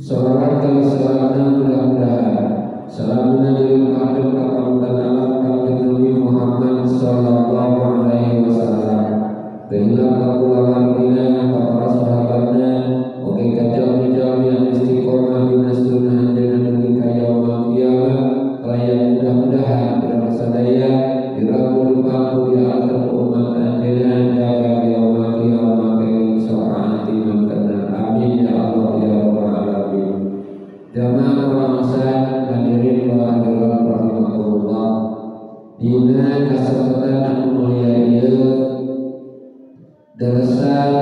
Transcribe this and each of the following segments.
Salawat kali salamna mudah-mudahan salamna dilimpahkeun ka panutan alam Kanjeng Nabi Muhammad sallallahu alaihi wasallam. Baiklah ka kulawargina ka para sahabatna oge ka jalmi-jalmi anu istiqomah dina sunnah anjeunna dugi ka yaumul qiyamah. Kalayan mudah-mudahan urang sadaya dirangkul pangku dialkeun umat anjeunna jaga yaumul qiyamah kenging syafaat mangkana. Amin ya Allah ya rabbal alamin. Jamaah bangsa hadirin wa hadirat rahimakumullah. Dina kasempatan anu mulia ieu darasan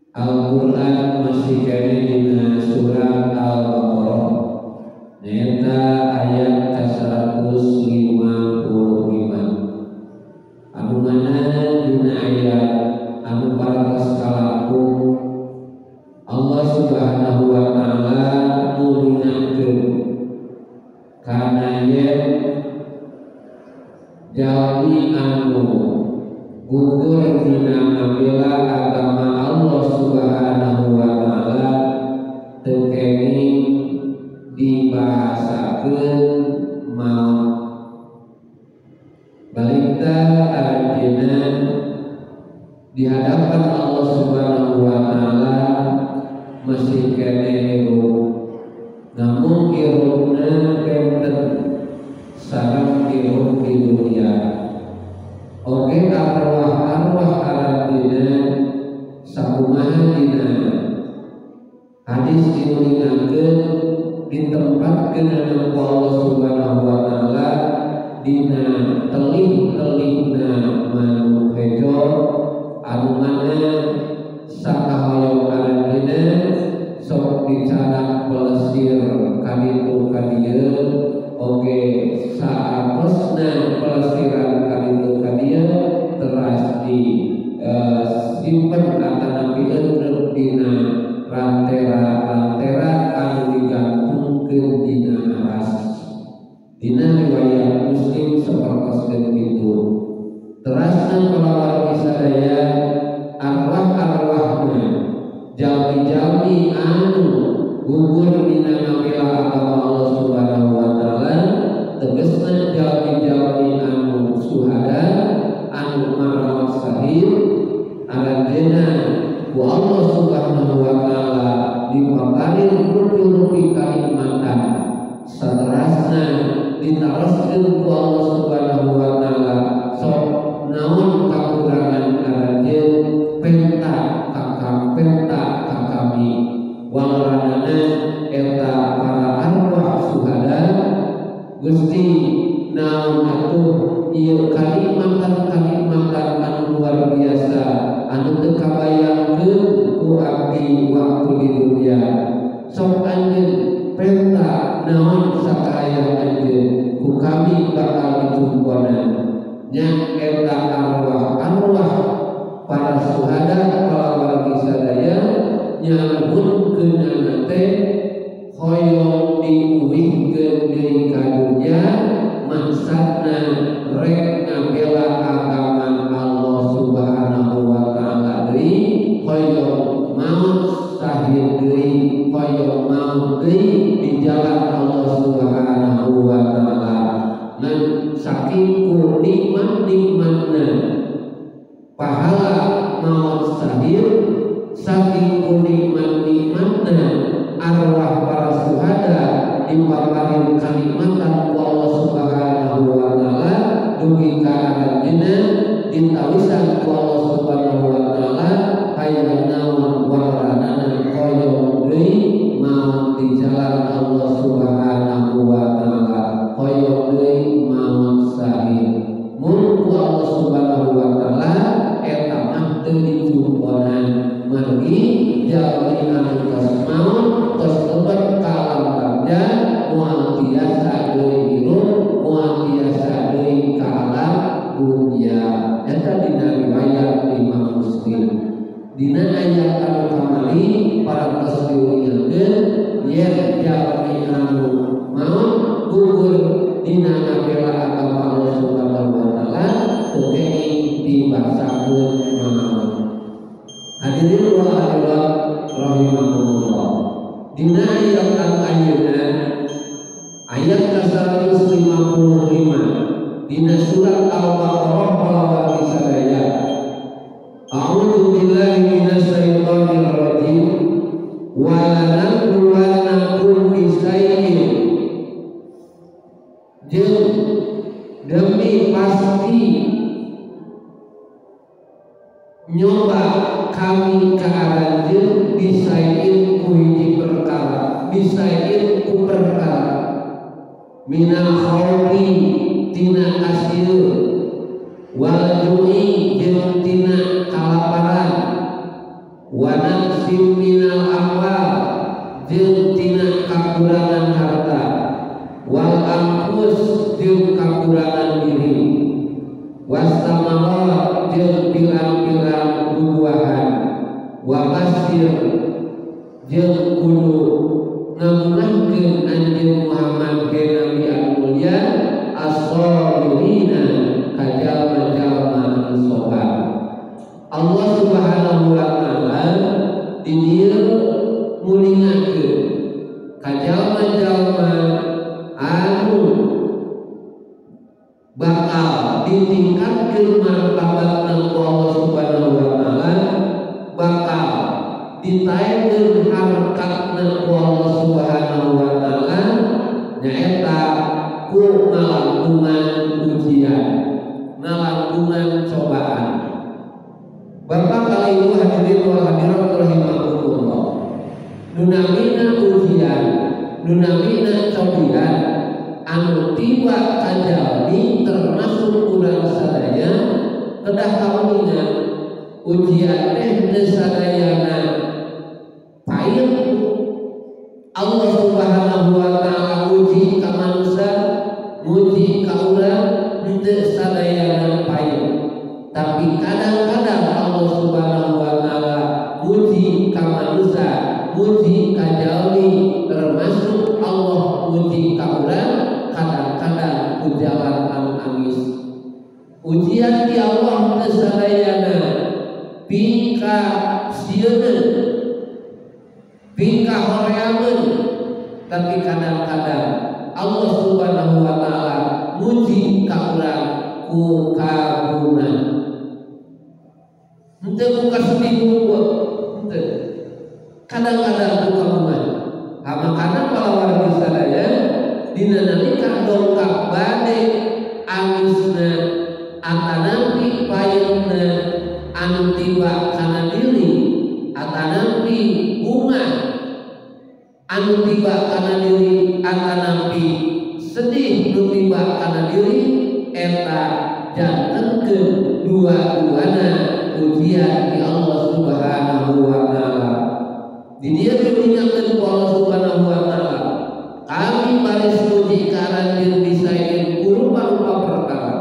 Al-Qur'an masih kene dina surah Al-Baqarah nyaeta ayat ka-155 anu mana dina ayat anu parantos kalaku Allah Subhanahu wa ta'ala nguningakeun kana yen jalmi anu gugur dina ngabela agama Allah Subhanahu wa ta'ala teu kenging dibahasakeun maut. Balita aranjeunna di hadapan Allah Subhanahu wa ta'ala masih kene hirup, namun hirupna benten sareng hirup di dunia. Oge arwah-arwah aranjeunna sakumaha dina hadis diuningakeun ditempatkeun ku Allah Subhanahu wa ta'ala dina telih-telihna manuk hejo anu mana sakahoyong aranjeunna sok dicanak pelesir kaditu kadieu oge saatosna pelesiran kaditu kadieu teras di simpen atanapi eureun dina rantera-rantera anu digantungkeun dina aras. Dina riwayat Muslim sapertoskeun kitu. Terasna kalawargi sadaya arwah-arwahna jalmi-jalmi anu gugur dina ngabela agama Allah Subhanahu wa ta'ala, tegasna jalmi-jalmi anu suhada anu marawat sahid aranjeunna ku Allah Subhanahu wa ta'ala dipaparin rupi-rupi kanikmatan saterasna ditaroskeun ku Allah Subhanahu wa ta'ala sok naon kakurangan aranjeun penta kakam penta kakami walaranana eta para arwah suhada. Gusti naon atuh ieu kanikmatan-kanikmatan anu luar biasa anu teu kabayangkeun ku abdi waktu di dunia. Sok anjeun penta naon sakahayang anjeun ku kami bakal dicumponan. Nya eta arwah-arwah para suhada kalawargi sadaya nyahunkeunana teh hoyong diuwihkeun deui ka dunya maksudna rek ngabela agama Allah Subhanahu wa ta'ala deui hoyong maut sahid deui hoyong maut deui di jalan Allah Subhanahu wa ta'ala. Ngan saking ku nikmat-nikmatna pahala maut sahid, saking ku nikmat-nikmatna arwah para suhada dipaparin kanikmatan ku Allah Subhanahu wa ta'ala dugi ka aranjeunna ditawisan ku Allah Subhanahu wa ta'ala hayang naon waranana hoyong deui maut di jalan Allah Subhanahu wa ta'ala hoyong deui maut sahid. Mun ku Allah Subhanahu wa ta'ala eta mah teu dicumponan margi jalmi Walanabluwannakum bisyai'in jeung demi pasti nyoba kami ka aranjeun bisyai'in ku hiji perkara, bisyai'in ku perkara minal khaufi tina kasieun wal ju'i jeung tina kalaparan wa naqsim minal amwal jeung tina kakurangan harta wal anfus jeung kakurangan diri wasamarat jeung pirang-pirang bubuahan wa basir jeung kudu ngamunahkeun anjeun Muhammad ke Nabi anu mulia as-sabirina ka jalma-jalma anu sabar. Allah Subhanahu wa ta'ala di dieu nguningakeun ka jalma-jalma anu bakal ditingkatkeun martabatna ku Allah Subhanahu wa ta'ala, bakal ditaekeun harkatna ku Allah Subhanahu wa ta'ala nyaeta ku ngalangkungan ujian, ngalangkungan cobaan. Bapak kali ibu hadirin wal hadirat rahimakumullah. Nunamina ujian, nunamina cobian anu tiba ka jalmi termasuk urang sadaya kedah kauninga ujian teh teu sadayana pahit. Allah Subhanahu wa ta'ala uji ka manusia, nguji ka urang teu sadayana pahit. Tapi kadang-kadang Allah Subhanahu wa ta'ala nguji ka manusia, nguji ka jalmi, termasuk Allah nguji ka urang kadang-kadang ku jalan anu amis. Ujian ti Allah teu sadayana pika sieun, pika horeameun, tapi kadang-kadang Allah Subhanahu wa ta'ala nguji ka urang ku kabungan. Henteu ku kasedih hungkul, henteu. Kadang-kadang ku kabungan. Ha makana palawargi sadaya dina nalika dongkap bade amisna atanapi payetna anu tiba kana diri, atanapi bunga anu tiba kana diri, atanapi sedih nu tiba kana diri, eta jantenkeun dua-duana ujian di Allah Subhanahu wa ta'ala. Di dieu diingatkeun ku Allah Subhanahu wa ta'ala, kami baris uji ka aranjeun bisaeun ku rupa-rupa perkara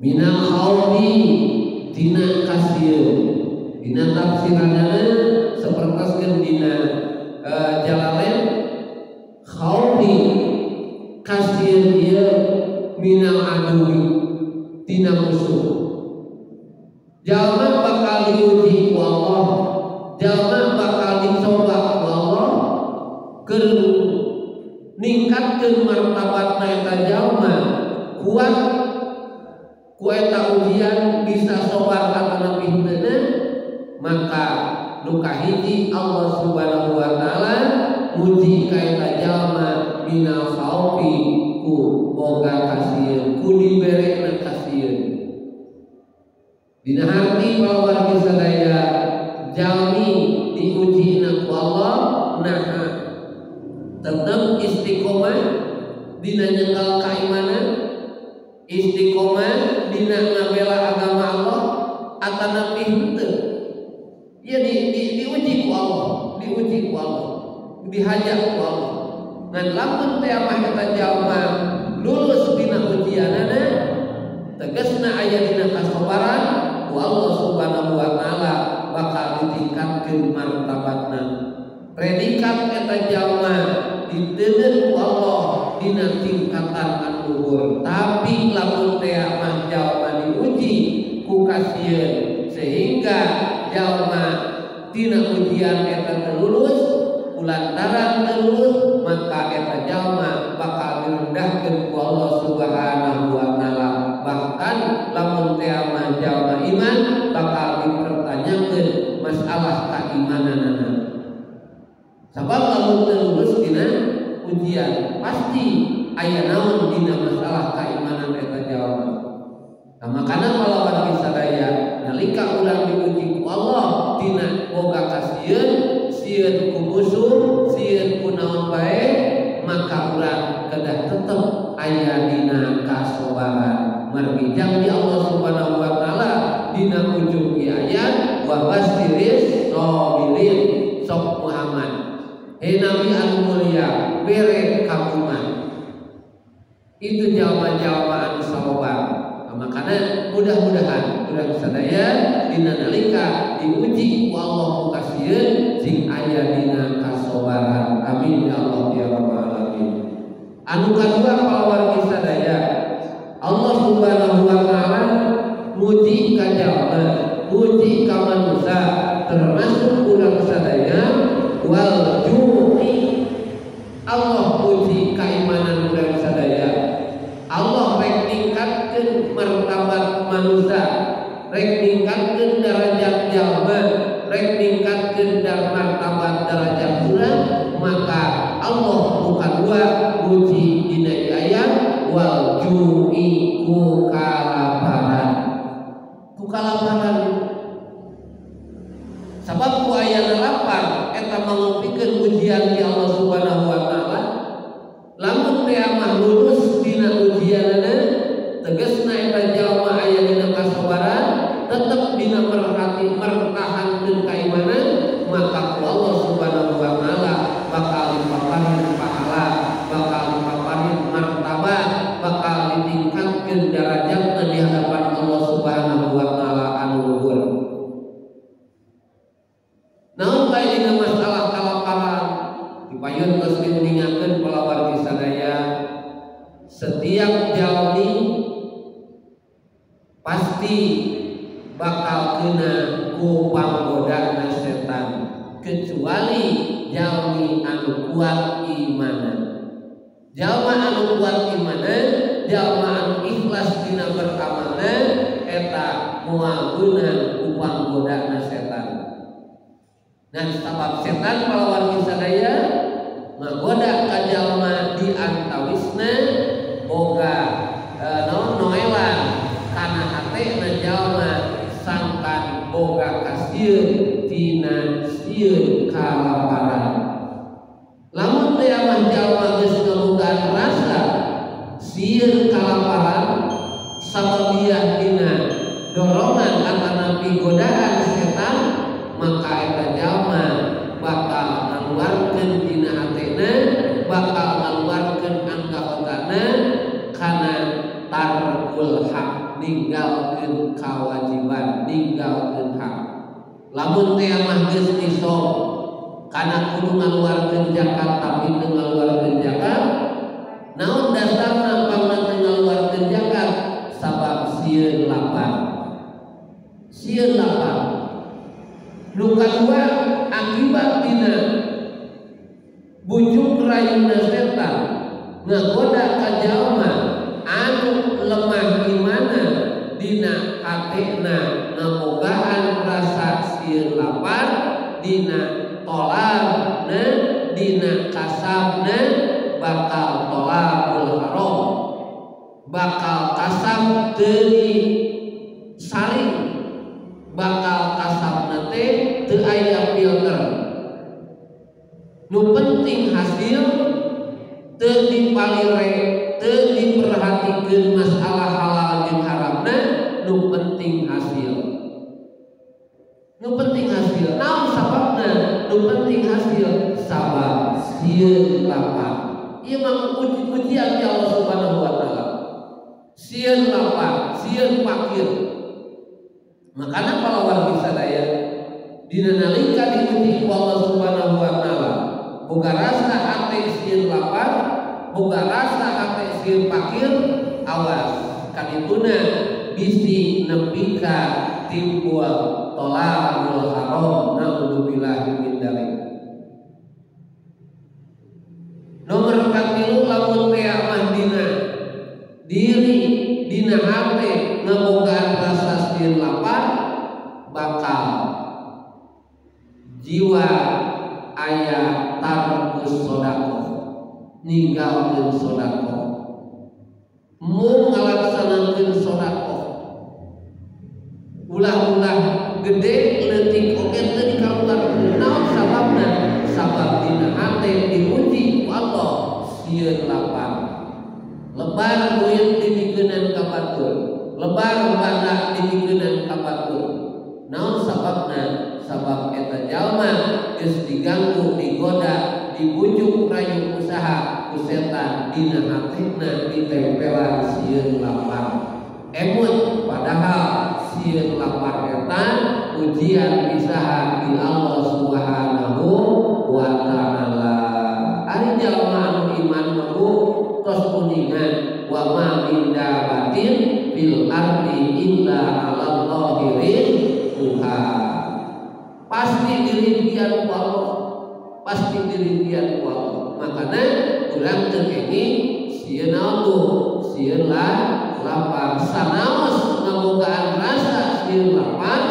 minal khaufi tina kasieun. Dina tafsiranana sapertoskeun dina Jalalain, khaufi kasieun ieu minal aduwi tina musuh. Jalma bakal diuji ku Allah, jalma bakal dicoba ku Allah keur ningkatkeun martabatna eta jalma, kuat ku eta ujian bisa sobar atanapi henteu, maka nu kahiji Allah Subhanahu wa ta'ala muji ka eta jalma minal khaufi ku boga kasieun, ku diberekna kasieun. Dina harti palawargi sadaya jalmi diuji ku Allah naha tetep istiqomah dina nyekel kaimanan, istiqomah dina ngabela agama Allah atanapi henteu. Ya diuji ku Allah, diuji ku Allah, dihajar ku Allah. Ngan lamun teh mah eta jalma lulus dina ujianana, tegasna aya dina kasabaran ku Allah Subhanahu wa ta'ala bakal ditingkatkeun martabatna. Predikat eta jalma diteundeun ku Allah dina tingkatan anu luhur. Tapi lamun teh mah jalma diuji ku kasieun sehingga jalma tina ujian eta teu lulus, kulantaran teu lulus maka eta jalma bakal direndahkeun ku Allah Subhanahu wa ta'ala. Bahkan lamun teh mah jalma iman bakal dipertanyakeun masalah keimananana. Sabab lamun teu lulus dina ujian pasti aya naon dina masalah keimanan eta jalma. Nah, makana palawargi sadaya nalika urang diuji ku Allah dina boga kasieun, sieun ku musuh, sieun ku naon bae, maka urang kedah tetep aya dina kasobaran. Margi jang di Allah Subhanahu wa taala dina ujung ieu ayat wa basyiris sabirin, sok Muhammad. Hei Nabi anu mulia, bere kagungan. Itu jawaban-jawaban anu sabar. Nah, makanya mudah-mudahan urang sadaya dina nalika diuji ku Allah ku kasieun sing aya dina kasobaran. Amin ya Allah ya rabbal alamin. Anu kadua palawargi sadaya, Allah Subhanahu wa taala muji ka jalma, muji ka manusia, termasuk urang sadaya wal ju'i. Allah puji keimanan urang sadaya. Allah rek ningkatkeun martabat manusia, rek ningkatkeun derajat jalma, rek ningkatkeun martabat derajat urang, maka Allah nu kadua muji dina ayat wal ju'i ku kalaparan. Ku kalaparan. Sabab ku ayana lapar eta mangupikeun ujian ti Allah Subhanahu wa taala. Lamun teh mah lulus dina ujianana, tegasna eta jalma aya dina kasabaran, tetep dina mertahankeun kaimanan, maka ku Allah Subhanahu wa taala bakal dipaparin pahala, bakal dipaparin martabat, bakal ditingkatkeun derajatna di hadapan Allah Subhanahu wa taala anu luhur. Naon bae dina masalah kalaparan dipayun geus diuningakeun palawargi sadaya, setiap jalmi pasti bakal kena ku panggodana setan kecuali jalmi anu kuat imanan. Jalma anu kuat imanan, jalma anu ikhlas dina beramalna eta moal beunang ku panggodana setan. Dan sabab setan palawargi sadaya ngagoda ka jalma di antawisna boga naon noelan kana hatena jalma sangkan boga kasieun tina sieun kalaparan. Lamun teh mah jalma geus ngabogaan rasa sieun kalaparan sababiah dina dorongan atanapi godaan setan, maka eta jalma bakal ngaluarkeun dina hatena, bakal ngaluarkeun anggotana kana tarkul hak, ninggalkeun kewajiban, ninggalkeun hak. Lamun teh mah geus nisab kana kudu ngaluarkeun zakat tapi teu ngaluarkeun zakat, naon dasarna pangna teu ngaluarkeun zakat? Sabab sieun lapar. Sieun lapar. Nu kadua akibat dina bujuk rayuna setan ngagoda ka jalma anu lemah imana dina hatena ngabogaan rasa sieun lapar, dina tolabna, dina kasabna bakal tolabul haram, bakal kasab teu saring, bakal kasabna teh teu aya filter. Nu penting hasil teu dipalire, teu diperhatikeun masalah halal jeung haramna, nu penting hasil. Nu penting hasil. Naon sababna? Nu penting hasil sabab sieun lapar. Ieu mah ujian ti Allah Subhanahu wa taala. Sieun lapar, sieun fakir. Makana palawargi sadaya dina nalika diuji ku Allah Subhanahu wa taala, boga rasa hate sieun lapar, boga rasa hate sieun fakir, awas kadituna bisi nepi ka timbul tolakul haram, naudzubillahi min dzalik. Nomor katilu lamun teh mah dina diri dina hate ngabogaan rasa sieun lapar, bakal jiwa aya tarkus sedekah, ninggalkeun sedekah, mung ngalaksanakeun sedekah, ulah-ulah gede leutik oge teu dikaluarkeun. Naon sababna? Sabab dina hate diuji ku Allah sieun lapar. Lebar duit dibikeunan ka batur, lebar banda dibikeunan ka batur. Naon sababna? Sabab eta jalma geus diganggu, digoda, dibujuk rayu usaha ku setan, dina hatena ditempelan sieun lapar. Emut padahal sieun lapar eta ujian bisaha di Allah Subhanahu wa ta'ala. Ari jalma anu iman mah tos kuningan wa ma min dabatin fil ardi illa 'ala Allahi rizquha. Pasti dirincian ku Allah, pasti dirincian ku Allah. Makana urang teu kenging sieun naon tuh? Sieun lapar. Sanaos ngabogaan rasa sieun lapar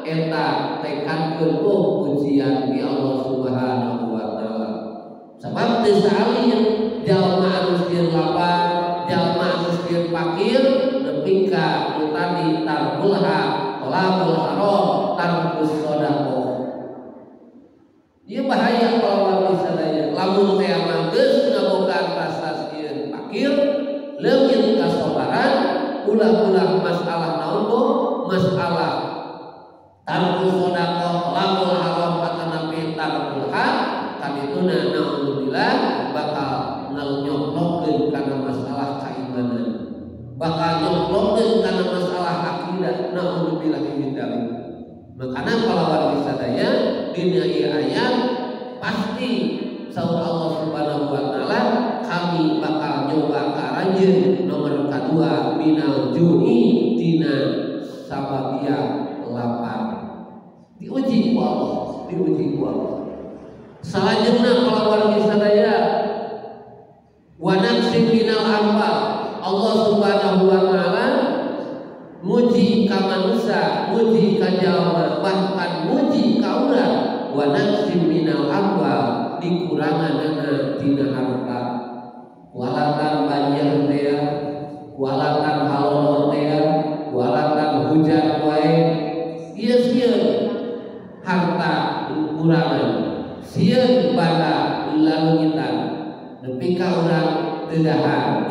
eta tekadkeun ujian di Allah Subhanahu wa ta'ala. Sabab teu saalin jalma anu sieun lapar, jalma anu sieun fakir nepi ka nu tadi tarkulha, tolakul haram, tarkus sedekah. Ieu bahaya kalau sadaya. Lamun teh mah geus ngabogaan rasa sieun fakir, leungit kasobaran, ulah-ulah masalah naon tuh? Masalah tarkus sedekah, tolakul haram atanapi tarkulha, kadituna naudzubillah bakal nyoplokeun kana masalah keimanan, bakal nyoplokeun kana masalah akidah, naudzubillah min dzalik. Makana palawargi sadaya dina ieu ayat pasti saur Allah Subhanahu wa taala kami bakal nyoba ka aranjeun nomor kadua minal ju'i tina sababia lapar. Diuji ku Allah, diuji ku Allah. Salajengna palawargi sadaya wa naqsin minal amwal, Allah Subhanahu wa taala muji ka manusia, muji ka jalma, bahkan muji ka urang. Wa naqsin minal amwal, dikuranganana tina harta. Kualatan banjir teh, kualatan halolor teh, kualatan hujan wae, ieu sieun harta kurangan, sieun banda lalungitan nepi ka urang teu dahar.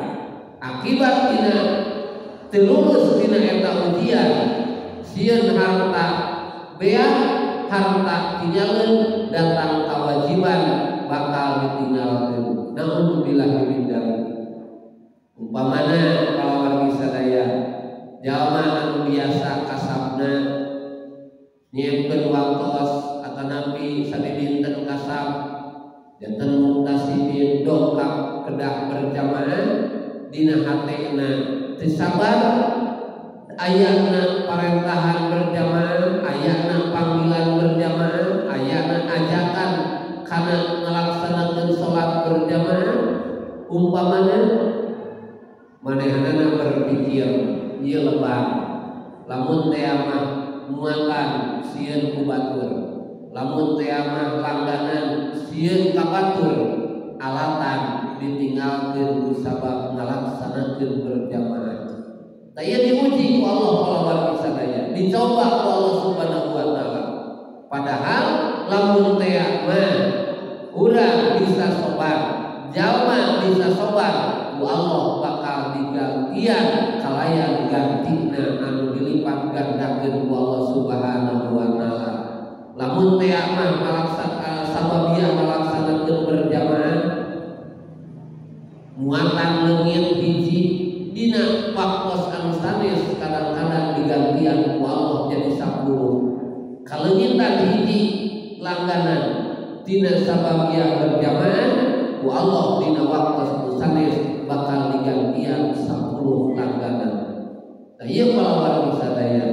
Akibat tina teu lulus tina eta ujian, sieun harta beak, harta tinggalkeun, datang kewajiban bakal ditinggalkeun. Naudzubillah min dzalik. Umpamana palawargi sadaya jalma anu biasa kasabna nyieupkeun waktos atanapi sadidinten kasab janten muktasibin dongkap kedah berjamaah, dina hatena teu sabar, ayana parentahan berjamaah, ayana panggilan berjamaah, ayana ajakan kana ngalaksanakeun salat berjamaah. Umpamana manehanana berpikir ieu lebar, lamun teh mah muatan sieun ku batur, lamun teh mah langganan sieun ka batur, alatan ditinggalkeun ku sabab ngalaksanakeun berjamaah. Tah ieu diuji ku Allah palawargi sadaya, dicoba ku Allah Subhanahu wa taala. Padahal lamun teh mah urang bisa sobar, jalma bisa sobar, ku Allah bakal digantian kalayan gantina anu dilipat gandakeun ku Allah Subhanahu wa taala. Lamun teh mah malaksanakeun sababiah ngalaksanakeun berjamaah, muatan leungit hiji dina waktos anu sanes kadang-kadang digantian ku Allah jadi 10. Kaleungitan hiji langganan dina sababiah berjamaah ku Allah dina waktos anu sanes bakal digantian 10 langganan. Tah ieu palawargi sadaya,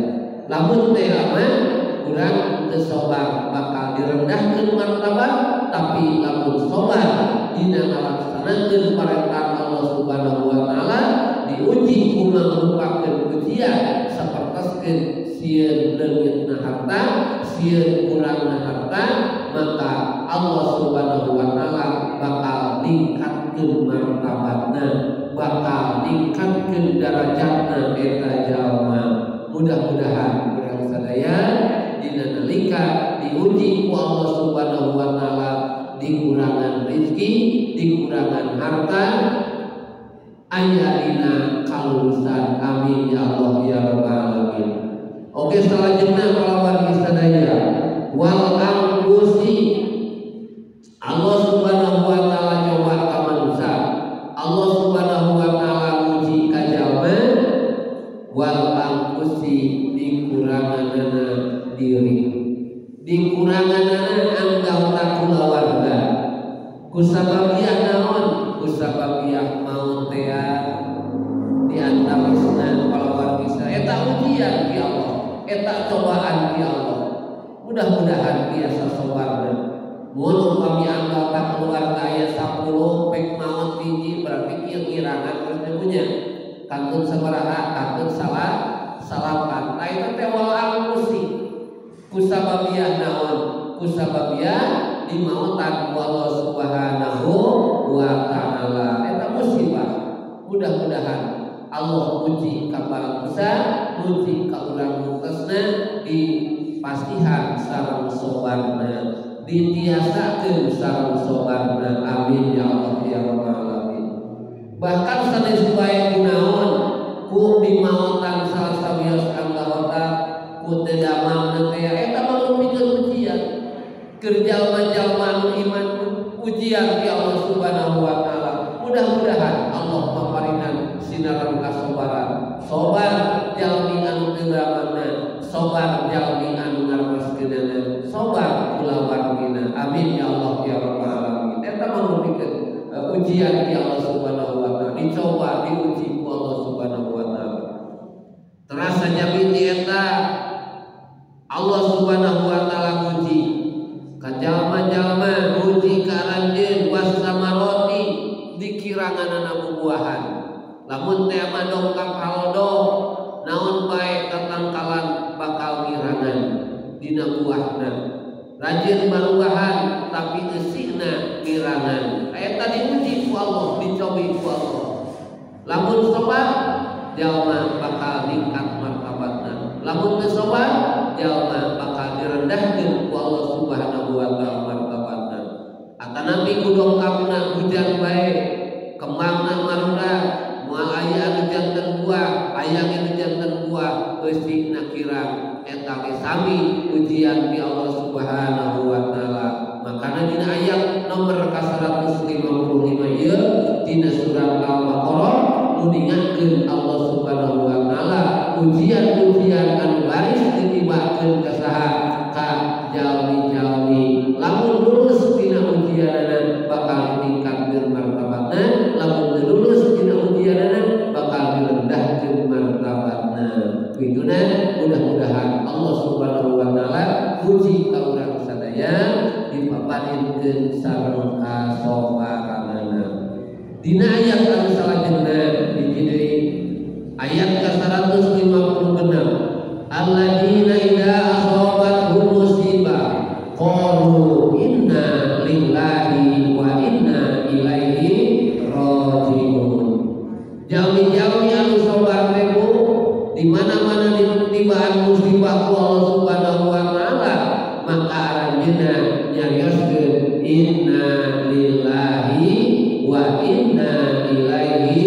lamun teh mah urang teu sobar bakal direndahkeun martabat, tapi lamun sobar dina ngalaksanakeun parentah Allah Subhanahu wa taala, diuji ku mangrupakeun ujian sapertoskeun sieun leungitna harta, sieun kurangna harta, maka Allah Subhanahu wa taala bakal ningkatkeun martabatna, bakal ningkatkeun darajatna eta jalma. Mudah-mudahan urang sadaya dina nalika diuji ku Allah Subhanahu wa taala dikurangan rezeki, dikurangan harta, aya dina kalurusan. Amin ya Allah ya rabbal alamin. Oke, selanjutnya kalawan sadaya wal anfusi. Allah Subhanahu wa taala nyoba ka manusia, Allah Subhanahu wa taala nguji ka jalma wal anfusi dikuranganana diri, dikuranganana anggota kulawarga kusababiah naon, kusababiah maut tea di antawisna kalawargi eta ujian ti Allah, eta cobaan ti Allah. Mudah-mudahan biasa sabarna. Mun upami anggota keluarga aya 10 pek maot hiji berarti kieu ngirangan terus punya kantun sabaraha, kantun salah salapan. Nah itu teh wal anfusi kusababiah naon, kusababiah dimautan ku Allah Subhanahu wa taala. Eta musibah. Mudah-mudahan Allah uji ka bangsa, uji ka urang mukesna dipastihan sareng sobarna, ditiasakeun sareng sobarna. Amin ya Allah ya rabbal alamin. Bahkan sanes bae kunaon ku dimautan salah sawios anggota ku teu damangna teh eta mangrupikeun ujian. Keur jalma-jalma anu iman ujian ti Allah Subhanahu wa taala. Mudah-mudahan Allah maparinan sinaran kasobaran. Sobar jalmi anu teu damangna, sobar jalmi anu ngarmaskeunana, sobar kulawargina. Amin ya Allah ya rabbal alamin. Eta mangrupikeun ujian ti Allah Subhanahu wa taala, dicoba diuji ku Allah Subhanahu wa taala. Terasa jami ti eta Allah Subhanahu wa taala nguji ka jalma-jalma, nguji ka aranjeun wasamaroti dikiranganana bubuahan. Lamun teh mah dongkap halodo naon bae tatangkalan bakal ngirangan dina buahna. Rajin barubahan tapi eusina ngirangan. Eta diuji ku Allah, dicobi ku Allah. Lamun sobar jalma bakal ningkat martabatna. Lamun teu sobar jalma bakal direndahkeun ku Allah Subhanahu wa taala martabatna. Atanapi ku dongkapna hujan bae, kembangna marudak, moal aya anu janten buah, aya anu janten buah, eusina kirang. Eta ge sami ujian ti Allah Subhanahu wa taala. Makana dina ayat nomor ka-155 ieu dina surat Al-Baqarah nu ningatkeun Allah Subhanahu wa taala ujian-ujian anu baris ditibakeun ka saha, ka jalmi-jalmi. Lamun lulus dina ujianana bakal ditingkatkeun martabatna, lamun teu lulus dina ujianana bakal direndahkeun martabatna. Kituna mudah-mudahan Allah Subhanahu wa taala uji ka urang sadaya dipaparinkeun sareng kasobaranana. Dina ayat anu salajengna hiji deui ayat ka-156, alladzina idza asabathum musibah qalu inna lillahi wa inna ilaihi rajiun. Jalmi-jalmi anu sabar teh di mana-mana ditibaan musibah ku Allah Subhanahu wa taala, maka aranjeunna nyarioskeun inna lillahi wa inna ilaihi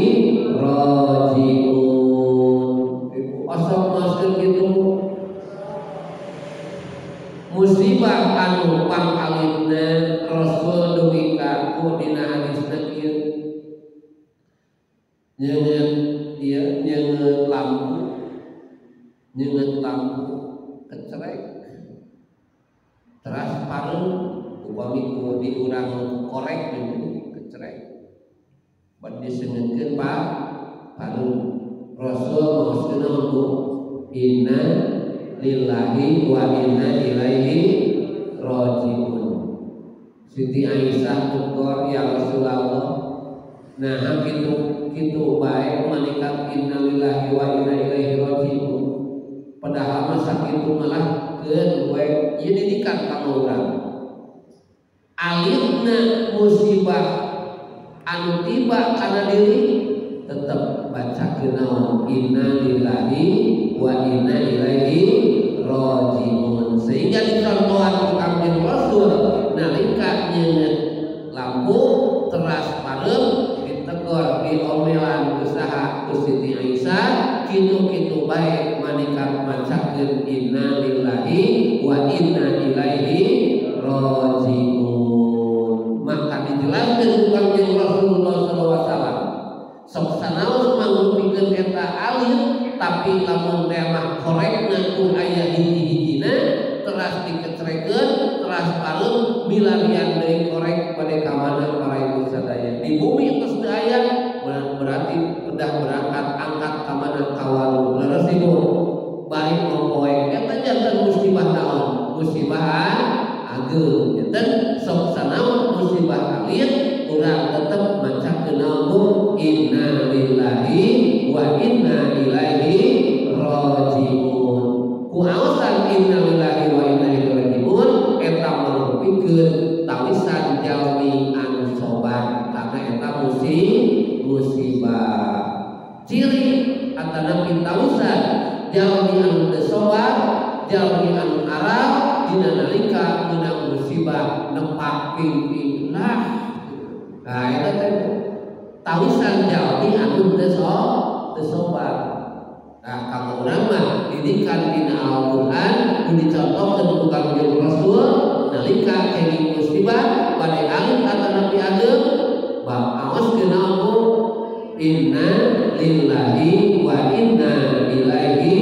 rajiun. Osok maoskeun kitu musibah anu pangkalipna Rasul dugi ka ku dina hadisna kieu nyeungeut ieu nyeungeut lampu, nyeungeut lampu kecerek teras pareum upami ku di urang korek deui kecerek bad diseungeutkeun pareum. Rasul maoskeun naon Bu? Inna lillahi wa inna ilaihi rajiun. Siti Aisyah tutur, ya Rasulullah, nah kitu kitu bae malaikat inna lillahi wa inna ilaihi rajiun. Padahal masa kitu malah keun we ieu didikan ka urang. Alitna musibah anu tiba kana diri tetep bacakeun naon inna lillahi wa inna ilaihi rajiun. Sehingga dicontohan ku Kangjeng Rasul nalika nyeungeut lampu teras pareum ditegor diomelan ku saha ku Siti Aisyah kitu-kitu bae manikat macakeun inna lillahi wa inna ilaihi rajiun. Maka dijelaskeun ku Kangjeng Rasulullah sallallahu alaihi wasallam sok sanaos mangrupikeun eta alit tapi lamun teh mah korekna ku aya hiji-hijina teras dikecrekeun teras pareum milarian deui korek bade ka mana para ibu sadaya di bumi geus teu aya berarti udah berangkat angkat ka mana ka warung leres ibu bari popoe eta janten musibah naon musibah ageung janten sok sanaos musibah alit urang tetep macakeun naon bu inna lillahi wa inna ilaihi rajiun. Ku aosan inna lillahi wa inna ilaihi rajiun eta mangrupikeun tawisan jalmi anu sobar karena eta musibah. Ciri atanapi tawisan jalmi anu teu sobar, jalmi anu aral dina nalika meunang musibah nempak ping-ping lah. Nah eta teh tawisan jalmi anu teu sobar. Nah kalau urang mah didikan dina Al-Qur'an nu dicontohkeun ku Kangjeng Rasul nalika kenging musibah bade alit atanapi ageung bab aoskeun naon bu inna lillahi wa inna ilaihi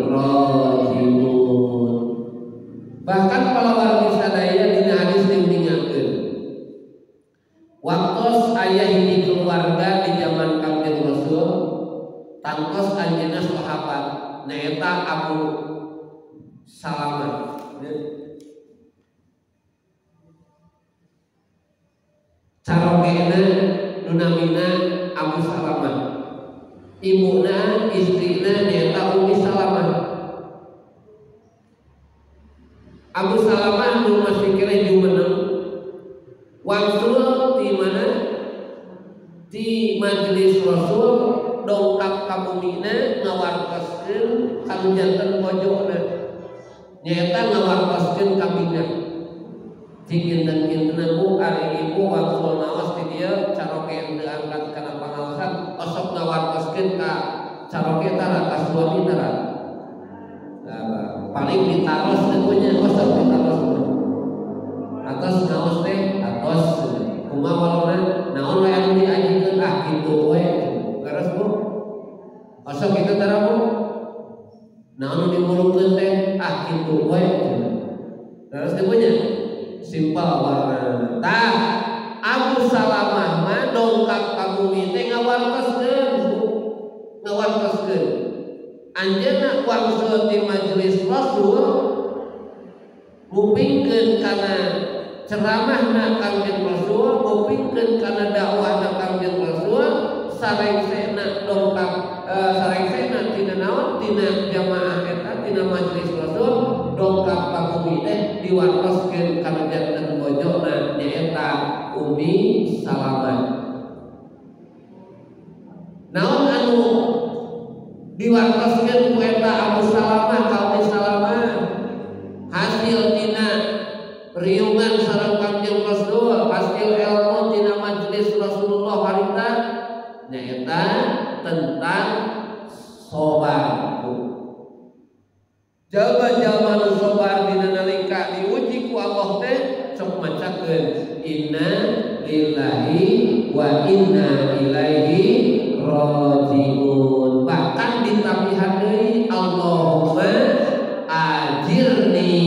rajiun. Bahkan palawargi sadaya dina hadis diuningakeun waktos aya hiji keluarga di zaman Kangjeng Rasul tangtos anjeunna sahabat nyaeta Abu Salamah. Carogena nu namina Abu Salamah. Ibuna istrina nyaeta Ummi Salamah. Abu Salamah nu masih keneh jumeneng wangsul di mana di majelis Rasul dongkap ka bumina ngawartoskeun kanu janten pojokna nyaeta ngawartoskeun ka bina cing kinten-kintenna bu ari ibu wangsul naos di dieu caroge teu angkat kana pangaosan osok ngawartoskeun ka caroge tara ka suami tara. Nah, paling ditaros teh nya osok ditaros atos naos teh atos kumaha walona naon we anu diajikeun ah kitu we. Leres bu osok kitu tara bu naon nu dimurungkeun teh ah kitu we. Leres teh nya simpel warna. Tah Abu Salamah mah dongkap ka bumi teh ngawartoskeun bu ngawartoskeun anjeunna wangsul di majelis Rasul ngupingkeun kana ceramahna Kangjeng Rasul, ngupingkeun kana dakwahna Kangjeng Rasul, sarengsena dongkap sarengsena tina naon tina jamaah eta tina majelis Rasul dongkap ka bumi teh diwartoskeun kana janten bojona nyaeta Ummi Salamah. Naon anu diwartoskeun ku eta Abu Salamah ka Ummi Salamah hasil tina riungan sareng Kangjeng Rasul, hasil ilmu tina majelis Rasulullah harita nyaeta tentang sobar. Jalma-jalma nu sobar dina nalika diuji ku Allah teh sok macakeun inna lillahi wa inna ilaihi rajiun. Bahkan ditambihan deui Allahumma ajirni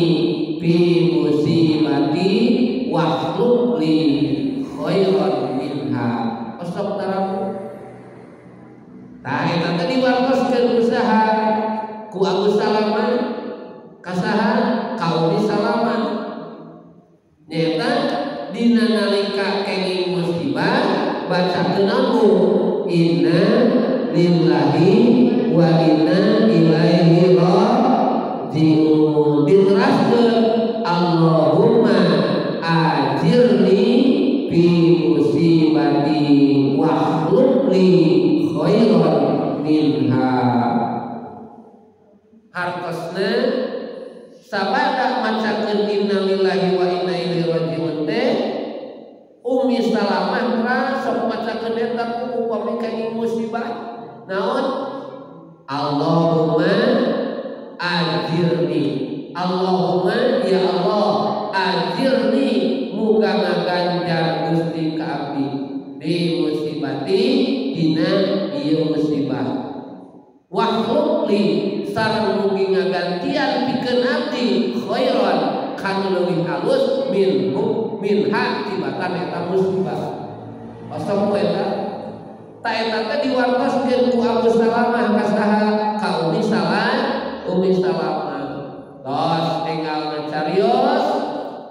fi musibati wakhluk li khairan minha. Osok taramu. Tah eta teh diwartoskeun usaha ku Abu Salamah kasaha ka Ummi Salamah. Nyaeta dina nalika kenging musibah bacakeun anu inna lillahi wa inna ilaihi raji'un. Diteraskeun Allahumma ajirni musibati wahlub li khairan minha. Hartosna sabada macakeun innalillahi wa inna ilaihi rajiun teh Umi Salamah sok macakeun eta ku upami kenging musibah naon? Allahumma ajirni, Allahumma ya Allah ajirni, muga ngaganjar Gusti ka abdi di musibati dina ieu musibah, wahlub li sareng mugi ngagantian pikeun abdi khairan kanu leuwih alus minhu minha tibatan eta musibah. Osok eta ta eta teh diwartoskeun ku Abu Salamah ka saha? Ka Umi Salamah. Umi Salamah tos enggalna carios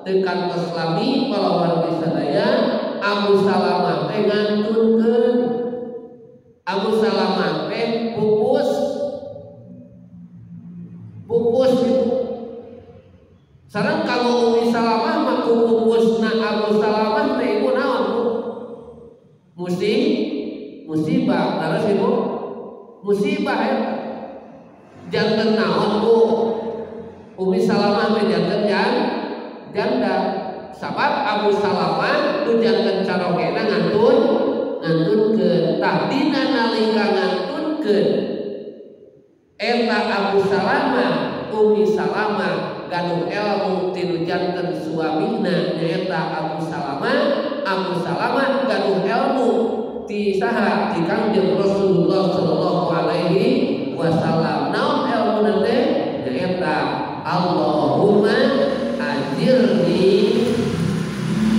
teu kantos lami palawargi sadaya Abu Salamah teh ngantunkeun. Abu Salamah teh pupus pupus itu. Sareng kalau Umi Salamah mah ku pupusna Abu Salamah teh ibu naon Bu? Musibah, terus ibu musibah ya. Janten naon Bu? Umi Salamah teh janten janda. Sabab Abu Salamah tu janten carogena ngantunkeun. Tah dina nalika ngantunkeun eta Abu Salamah, Umi Salamah gaduh ilmu tinu janten suamina nyaeta Abu Salamah. Abu Salamah gaduh ilmu ti saha? Ti Kangjeng Rasulullah sallallahu alaihi wasallam. Naon ilmuna teh? Nyaeta Allahumma ajirni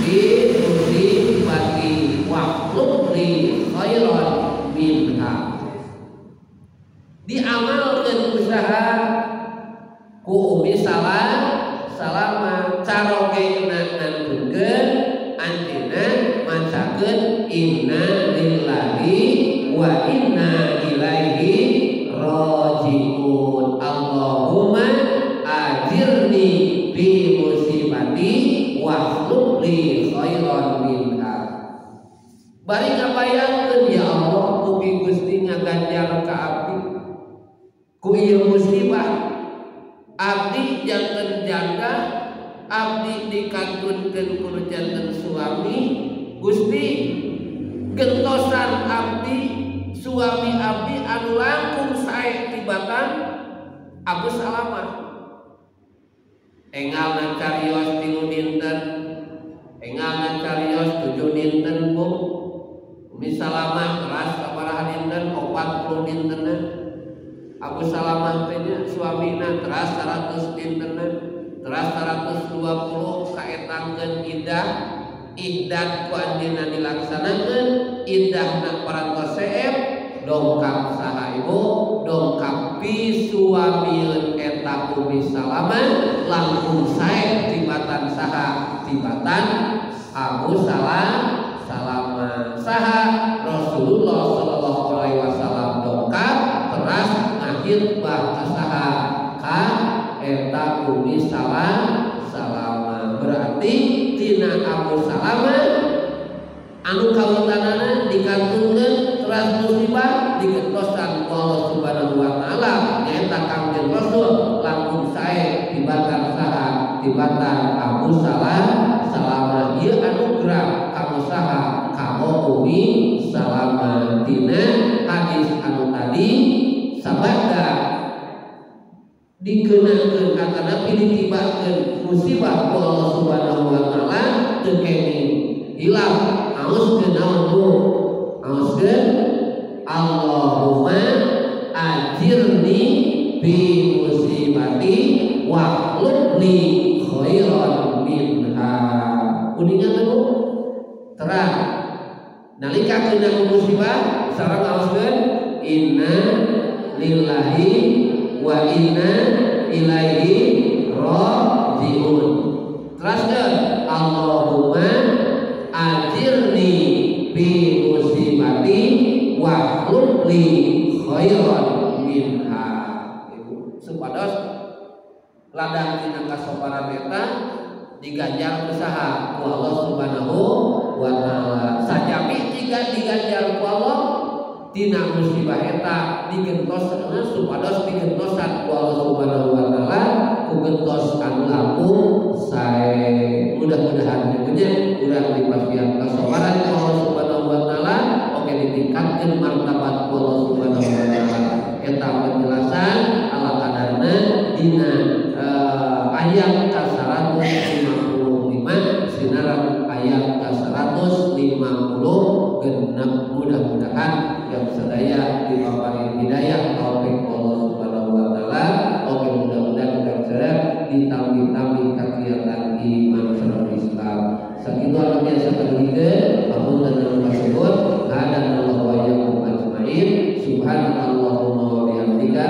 bi musibati wahlub li khairan minha. Diamalkeun usaha ku Umi Salamah carogena ngantunkeun anjeunna macakeun inna lillahi wa inna ilaihi rajiun. Allahumma ajirni bi musibati wahlub li khairan minha. Bari ngabayangkeun ya Allah mugi Gusti ngaganjar ka abdi ku ieu musibah, abdi janten janda, abdi dikantunkeun ku janten suami. Gusti gentosan abdi suami abdi anu langkung sae tibatan Abu Salamah. Engalna carios 3 dinten, engalna carios 7 dinten Bu. Umi Salamah teras sabaraha dinten? 40 dintenna. Abu Salamah teh nya suamina teras 100 dintenna, teras 120 kaetangkeun iddah. Iddah ku anjeunna dilaksanakeun, iddahna parantos seep dongkap saha ibu? Dongkap pi suamieun eta Umi Salamah langkung sae tibatan saha? Tibatan Abu Salamah. Saha? Rasulullah sallallahu alaihi wasallam dongkap teras ngakhitbah ka saha? Ka eta Umi Salamah. Berarti tina Abu Salamah anu kawitanana dikantunkeun teras musibah digentosan ku Allah Subhanahu wa taala nyaeta Kangjeng Rasul langkung sae tibatan saha? Tibatan Abu Salamah. Ieu anugerah kamu saha? Kamu Umi Salamah. Dina hadis anu tadi sabada dikenakeun atanapi ditibakeun musibah ku Allah Subhanahu wa taala teu kenging hilap. Aoskeun naon Bu? Aoskeun Allahumma ajirni bi musibati wahlub li khairan minha. Uninga teu Bu? Terang nalika kena musibah sareng aoskeun inna lillahi wa inna ilaihi rajiun. Teraskeun Allahumma ajirni bi musibati wahlub li khairan minha. Ibu supados ladang dina kasoparan eta diganjar usaha ku Allah Subhanahu wa taala. Sajami tiga Tina musibah eta digentos supados digentosan ku Allah Subhanahu wa taala ku gentos anu langkung sae. Mudah-mudahan nya urang dipasihan kasabaran ku Allah Subhanahu wa taala oge ditingkatkeun martabat ku Allah Subhanahu wa taala. Eta penjelasan ala kadarna dina ayat ka-155 sinaran ayat ka-150 genep. Mudah-mudahan yang sadaya dipaparin hidayah taufik Allah Subhanahu wa taala. Oke, mudah-mudahan urang sadaya ditambi-tambi kakiatan iman sareng Islam. Sakitu anu biasa kadugikeun, apunten anu kasebut. Hadanallahu wa iyyakum ajmain. Subhanakallahumma wa bihamdika.